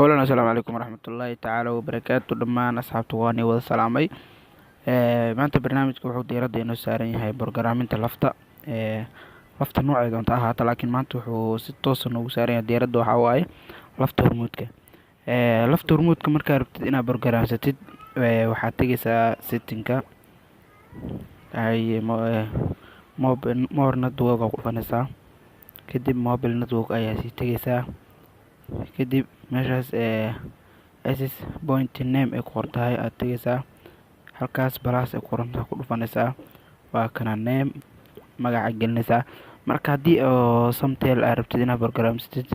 Awalan, assalaamu calaykum waraxmatullaahi tacaala wabarakaatu. Dhammaan asxaabta waan wada salaamay. Maanta barnaamijka wuxuu diiradda inoo saaran yahay borgaraaminta lafta, lafta noocay doonta ahaata, laakiin maanta wuxuu si toosa noogu saaran yahay diiradda waxaa waaye lafta Hormuudka. Lafta Hormuudka markaa rabtid inaad borgaraamsatid, waxaad tegeysaa settingka, more network aa ku dhufanaysaa. Kadib mobile network ayaa sii tegeysaa. Kadib meeshaas access point name ay ku qoran tahay aad tegeysaa. Halkaas plus ay ku qoran tahay ku dhufanaysaa. Waa kana name, magaca gelinaysaa. Marka haddii oo Somtel aad rabtid inaad borgaraamsatid,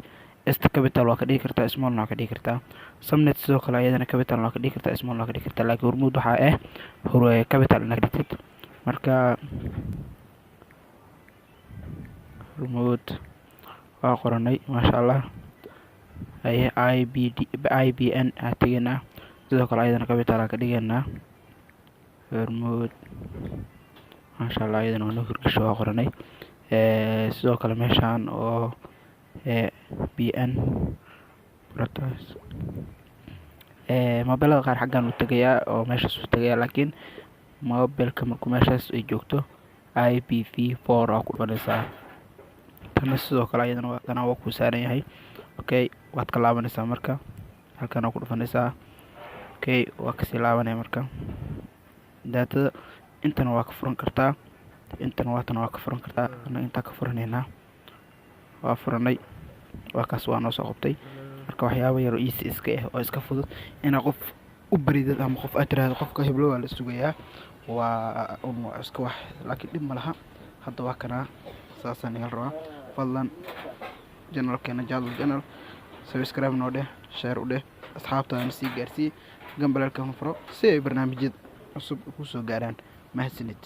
S-ta capital waa ka dhigi kartaa, smallna waa ka dhigi kartaa. Somnet sidoo kale ayadana capital waa ka dhigi kartaa, small waa ka dhigi kartaa, laakiin Hormuud waxaa ah capital inaad dhigtid. Marka Hormuud waa qoranay, maasha Allah. Haye, IBD IBN aa tegaynaa, sidoo kale ayadana capital aa ka dhigaynaa. Hormuud, maasha Allah, ayadana waa noo hirgasho, waa qoranay. Sidoo kale meeshaan oo BN, mobilada qaar xaggan uu tegayaa oo meeshaas uu tegayaa, laakiin mobilka markuu meeshaas ay joogto IPv4 aa ku dhufanaysaa. Tana sidoo kale ayadana waa kana, waa kuu saaran yahay. Okay, waad ka laabanaysaa. Marka halkan aa ku dhufanaysaa. Okay, waa kasii laabanaya. Marka daatada intana waa ka furan kartaa, intana waatana waa ka furan kartaa. Ana intaa ka furanaynaa, waa furanay, waa kaas, waa noo soo qabtay. Marka waxyaaba yar oo easy iska ah oo iska fudud inaa qof u baridid ama qof aad tiraahdo qofka heblo waa la sugayaa, waa un iska wax, laakiin dhib ma laha. Hadda waa kanaa, saasaan igala rabaa. Fadlan channelkeena Jadwal Channel subscribe noo dheh, share u dheh asxaabtaadana, sii gaarsii, gambaleelka furo si ay barnaamijyada cusub ku soo gaaraan. Mahadsanid.